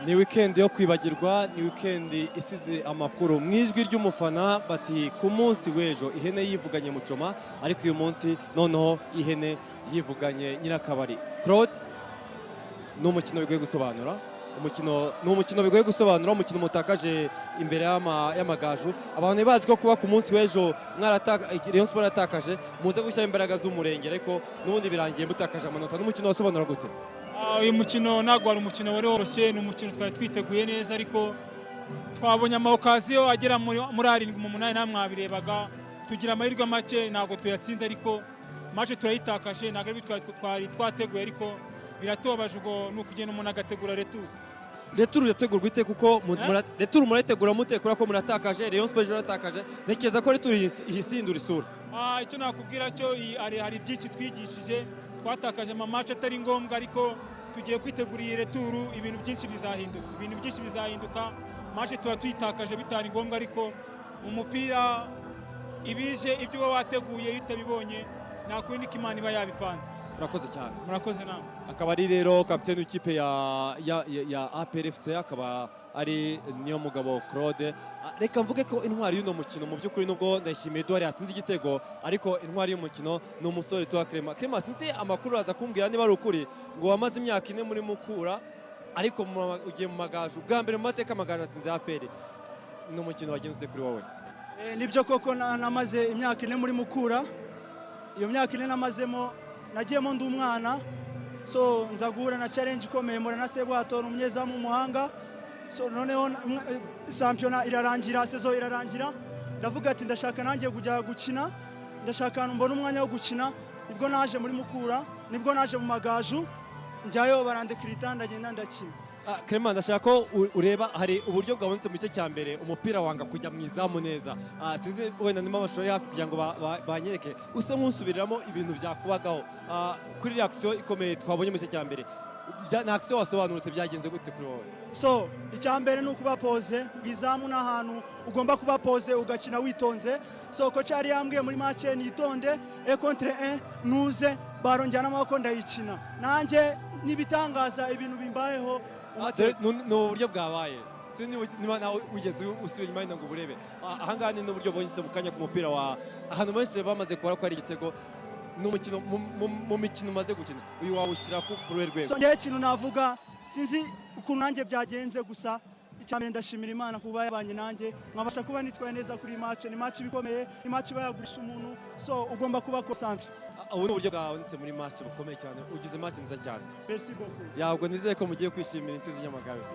Ni weekend yo kwibagirwa, ni weekend isize amakuru mu ijwi ry'umufana bati ku munsi w'ejo ihene yivuganye mucoma, ariko uyu munsi noneho ihene yivuganye nyirakabari. Claude, ni umukino bigoye gusobanura, umukino ni umukino bigoye gusobanura, umukino mutakaje imbere y'Amagaju. Abantu bazi ko kuba ku munsi w'ejo mwarataka, Rayon Sport yatakaje, muze gushyira imbaraga z'umurenge, ariko n'ubundi birangiye mutakaje amanota. N'umukino wasobanura gute? Uyu mukino ntabwo wari umukino wari woroshye, ni umukino twari twiteguye neza, ariko twabonye ama occasion agera muri arindwi, mu munani, namwe mwabirebaga. Tugira amahirwe make, ntabwo tuyatsinze, ariko match turayitakaje. Ntabwo ari twari twateguye, ariko biratubabaje. Ubwo ni ukugenda umuntu agategura retour. Retour irategurwa ite? Kuko Eh? Retour murayitegura mute? Kubera ko muratakaje, Rayon Sport ejo yaratakaje, ntekereza ko retour ihindura isura. Icyo nakubwira cyo, hari byinshi twigishije. Twatakaje ama match atari ngombwa, ariko tugiye kwitegura iyi retour. Ibintu byinshi bizahinduka, ibintu byinshi bizahinduka. Match tuba tuyitakaje bitari ngombwa, ariko mu mupira ibije ibyo uba wateguye, iyo utabibonye nta kundi ko Imana iba yabipanze. Urakoze cyane. Murakoze namwe. Akaba ari rero kapiteni w'ikipe ya APR FC, akaba ari niyo mugabo Claude. Reka mvuge ko intwari y'uno mukino mu by'ukuri, nubwo Ndayishimiye Edouard yatsinze igitego, ariko intwari y'umukino ni umusore witwa Clement. Clement, sinzi amakuru aza kumbwira niba ari ukuri, ngo wamaze imyaka 4 muri Mukura, ariko ugiye mu Magaju. Bwa mbere mu mateka Amagaju atsinze APR. Ni umukino wagenze kuri wowe? Nibyo koko, namaze imyaka 4 muri Mukura. Iyo myaka 4 namazemo, nagiyemo ndi umwana, so nza guhura na challenge ikomeye, mpura na Sebwato, ni umunyezamu w'umuhanga. So noneho shampiyona irarangira, saison irarangira, ndavuga ati ndashaka nanjye kujya gukina, ndashaka ahantu mbona umwanya wo gukina. Nibwo naje muri Mukura, nibwo naje mu Magaju, njyayo barandekirita, ndagenda ndakina. Clement, ndashaka ko ureba, hari uburyo bwabonetse mu gice cya mbere, umupira wanga kujya mu izamu neza. Sinzi wenda niba amashusho ari hafi kugira ngo banyereke, usa nk'usubiriramo ibintu byakubagaho. Kuri reaction ikomeye twabonye mu gice cya mbere, ni action wasobanura ute? Byagenze gute kuri wowe? So icya mbere ni ukuba posé mu izamu, ni ahantu ugomba kuba posé, ugakina witonze. So coach yari yambwiye muri match nitonde, un contre un, nuze ballon njyana amaboko, ndayikina. Nanjye n'ibitangaza ibintu bimbayeho mu mateka. Dore, ni uburyo bwabaye. Sinzi niba nawe wigeze usubira inyuma wenda ngo uburebe. Ahangaha ni n'uburyo bubonetse mu kanya k'umupira wa ahantu benshi bamaze kubara ko ari igitego. Ni umukino mu mikino umaze gukina, uyu wawushyira ku ruhe rwego? So ngewe ikintu navuga, sinzi ukuntu nanjye byagenze, gusa icya mbere ndashimira Imana kuba yabanye nanjye, nkabasha kuba nitwaye neza kuri iyi match. Ni match iba ikomeye, ni match iba yagurisha umuntu, so ugomba kuba concentré. Ubu ni uburyo bwabonetse muri match bukomeye cyane. Ugize match nziza cyane. Merci beaucoup. Yabwo nizeye ko mugiye kwishimira intsinzi Nyamagabe.